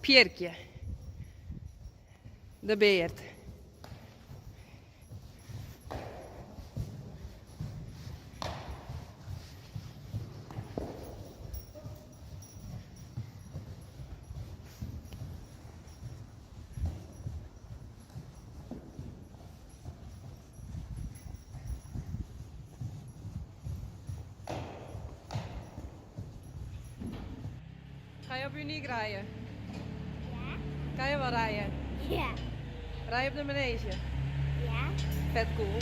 Pjirkje. De Beart. Ga je op Uniek rijden? Ja. Kan je wel rijden? Ja. Rij je op de manege? Ja. Vet cool.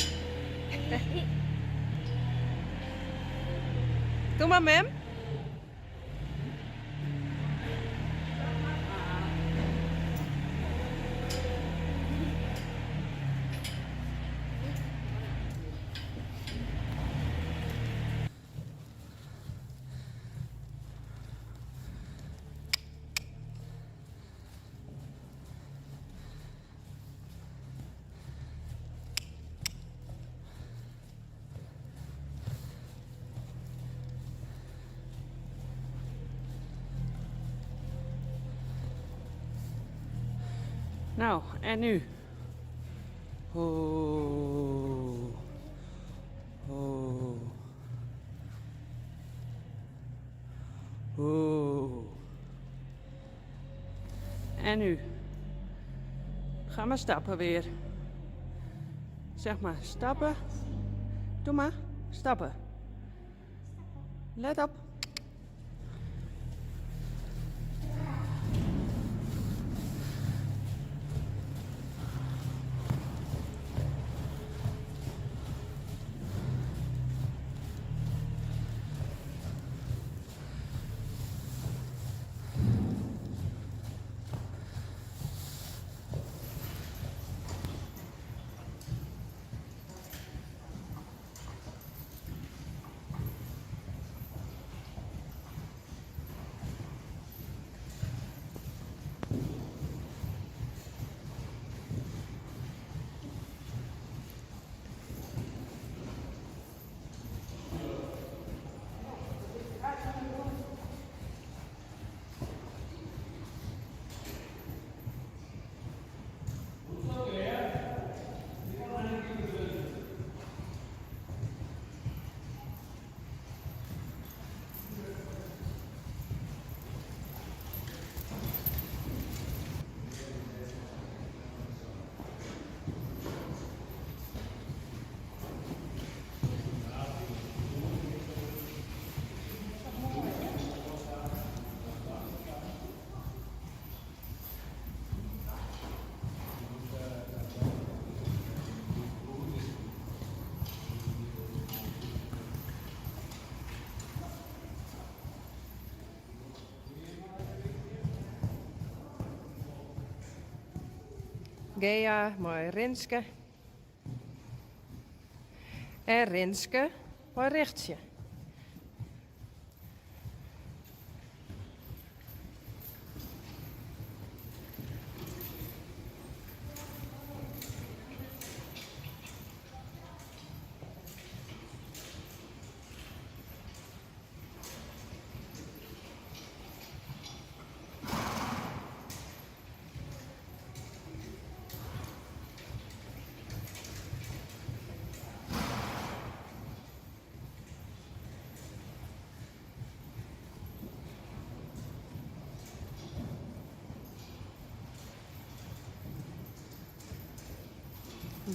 Doe maar, mem. Nou, en nu? Oh. Oh. Oh. En nu? Ga maar stappen weer. Zeg maar, stappen. Doe maar, stappen. Let op. Gea mei Rinske. En Rinske mei Richtsje.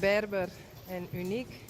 Berber en Uniek.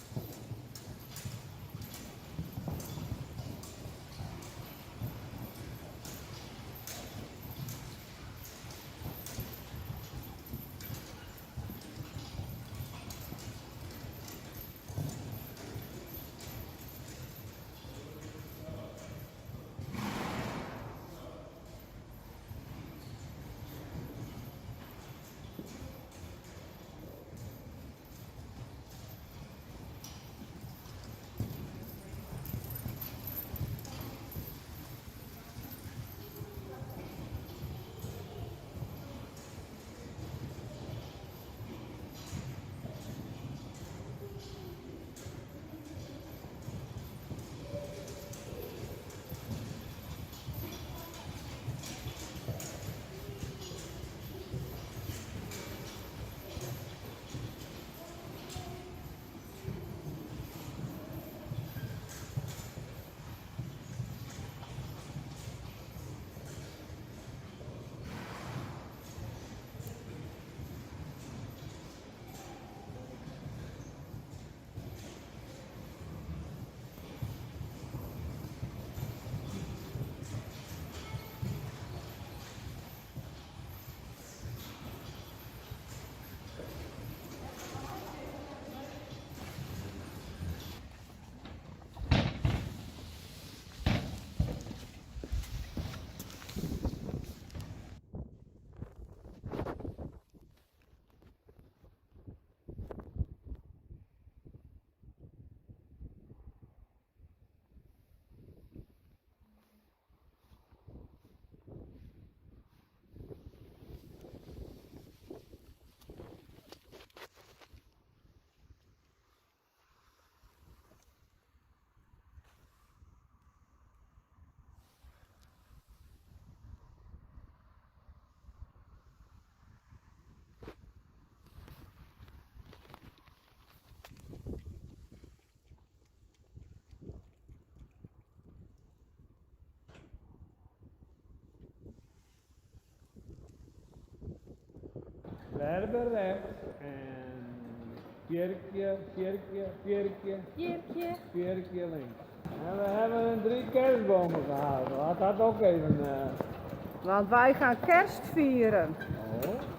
Berber rechts en Tjerkje, Tjerkje, Tjerkje, Tjerkje. Tjerkje links. En we hebben drie kerstbomen gehaald. Laat dat ook even. Want wij gaan kerst vieren. Oh.